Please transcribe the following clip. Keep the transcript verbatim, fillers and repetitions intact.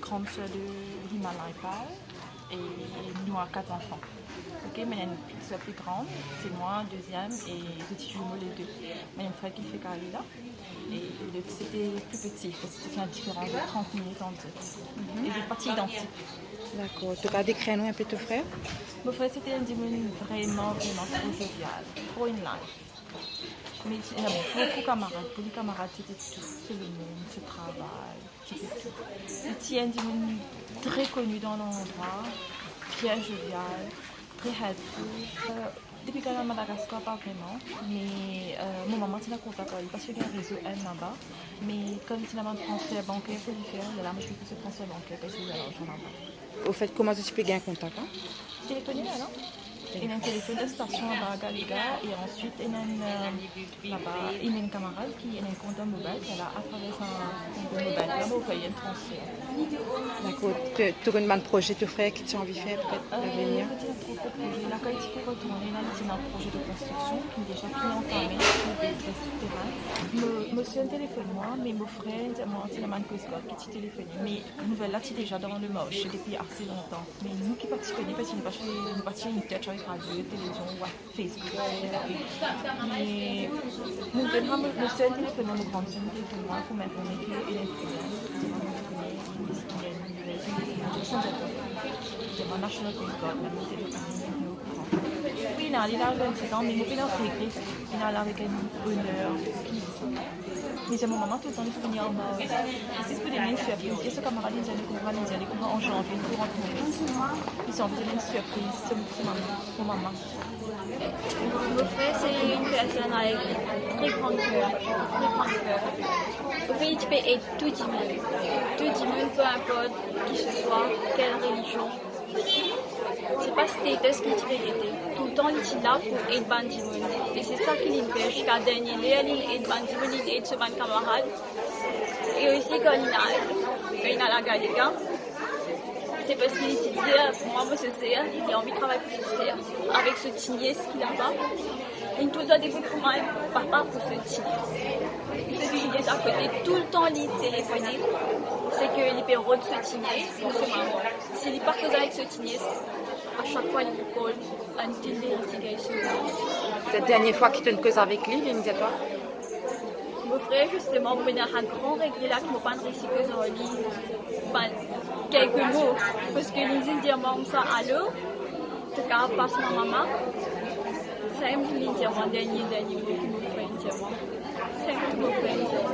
Grande sœur de Himalay Pal et nous avons quatre enfants. Ok, mais il y a une petite sœur plus grande, c'est moi, deuxième, et je suis jumeau les deux. Mais il y a une frère qui fait carrière là, et le, c'était plus petit, parce que c'était une différence de trente minutes entre eux. Et ils étaient pas identiques. Dakor. To kapav dekrir nou inpe to frer? Mon frère, c'était un dimoun vraiment, vraiment trop jovial, trop in life. Mais il a beaucoup de camarades. Pour lui, camarades, c'était tout. C'est le monde, c'est le travail, c'était tout. Il tient un dimoun très connu dans l'endroit, bien jovial, très helpful. Euh, depi kan li al Madagascar, pas vraiment. Mais euh, mo mama ti ena kontak ar li, parski li ena rezo enn laba. Me kan li ti ena bann transfer banker pou li fer, lerla mo ti pe fer so transfer banker, parski li ena larzan laba. Ofet, kouma zot ti pe gagn kontak la? Telefone la, non? Ena enn telefone dan stasion laba Galiga, e answit ena enn, euh, laba, ena enn kamarad ki ena enn kont dan Mobile, lerla atraver sa kont Mobile la, mo fer enn transfer. Dakor. To, to ena bann proze to frer ki to anvi fer, petet, euh, lavenir? An fet, ena tro, tro proze. La, kan li ti pou retourne la, li ti ena proze de konstriksion ki deza fini antame, ki pe dres terin. Mo, mo ser inn telefonn mwa, me mo frer inn dir mwa ti ena bann Coast Guard ki ti telefone. Me nouvel la ti deza dan lemarse depi ase lontan. Me nou ki pa ti kone, parski nou pa ti, nou pa ti in touch avek radio, televizion, wa-, Facebook, et cetera. Me mo, mo ser inn telefonn mwa, mo grann ser inn telefonn mwa pou mo informe ki ena enn problem. Li dir mwa, mo ti kone, li, li, li, li, li, li, li, li dir mwa National Coast Guard, mem mo telefone, li, li okouran. Wi, li ena, li ena vennsis an, me mo pena regre, li ena la avek enn oner ki li sa. Li dir mo mama toultan li pou vini ar mwa. Zis pou donn li enn sirpriz. E so kamarad, li dir li pou, li dir li pou an zanvie, li pou rant Moris. Li anvi donn li enn sirpriz, so, so mama, mo mama. Mon frère, c'est une personne avec très grand cœur, très grand cœur. Au fait, il peut aider tout le monde, tout le monde, peu importe qui ce soit, quelle religion. Se pa status ki ti pe gete. Toultan li ti la pou ed bann dimoun. E se sa ki linn fer ziska dernie ler, linn ed bann dimoun, linn ed so bann kamarad. E osi kan linn al, kan linn al Galiga, se parski li ti dir, mwa, mo so ser, li anvi travay pou so ser, avek so ti nies ki laba. Linn toultan debout pou mwa, papa, pou so ti nies. So ti nies akote, toultan li telefone, seki li pe rod so ti nies pou so mama. Si li pa koz avek so ti nies, a sak fwa li pou kol, until li resi gagn so. Sa dernie fwa ki to'nn koz avek li, linn dir twa? Mo frer, zisteman, mo ena enn gran regre la ki mo pa'nn resi koz ar li, bann kelke mo, parski li zis dir mwa koumsa, "Alo, to kapav pas mwa mama?" Sa mem ki linn dir mwa, dernie, dernie mo ki mo frer inn dir mwa. Sa mem ki mo frer inn dir mwa.